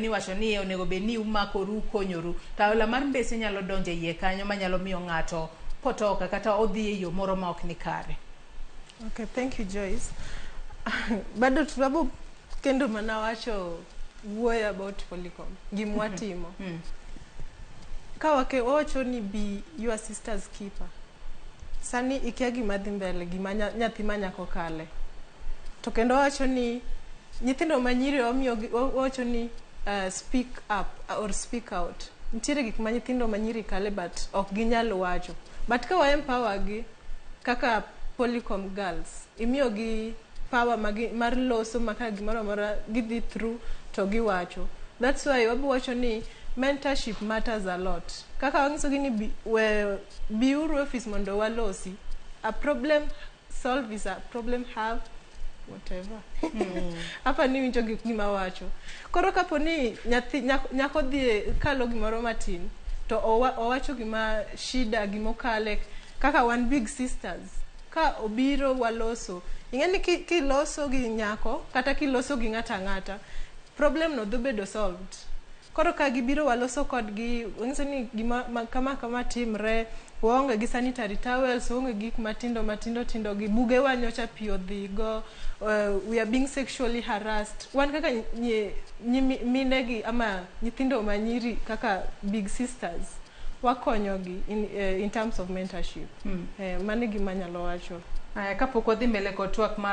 niwacho ni onego bed ni umakoru, ukonyoru, to aola mar mbese nyalo donjo e iye kanyo manyalo miyo ng'ato potoka kata odhi e yo moro ma ok ni kare. Okay, thank you, Joyce. Bado tunabo kendo mana wacho wuoyo about Polycom, gima watimo. Ka wake wawacho ni be your sister's keeper. Sani ikia gima dhi mbele, gima nyathi ma nyako kale. To kendo wawacho ni nyithindo manyiri wamiyo wawacho ni speak up or speak out. Nitiere gik ma nyithindo manyiri kale but ok ginyal wacho. But ka wa empower gi kaka Polycom girls, imiyo gi power mar loso ma ka gimoro amora gidhi through to giwacho. That's why wabo wacho ni mentorship matters a lot. Kaka wanyisogi ni biuru e office mondo walosi. A problem solve is a problem have whatever. Hapa ni winjo gima wacho. Koro kapo ni nyathi nyako dhi kalo gimoro matin to owacho gima shida gimokale kaka wan big sisters ka obiro waloso. Ing'e ni kiloso gi nyako kata kiloso gi ng'ato ang'ata, problem no dhi bedo solved. Koro ka gibiro waloso kodgi, wanyiso ni gima kama kama timre, waonge gi sanitary towels, waonge gi gik matindo matindo tindo gi bugewa nyocha pi odhigo, we are being sexually harassed. Wan kaka mine gi ama nyithindo manyiri kaka big sisters, wakonyogi in terms of mentorship. Mano e gima anyalo wacho. Aya, kapok wadhi mbele kod twak mar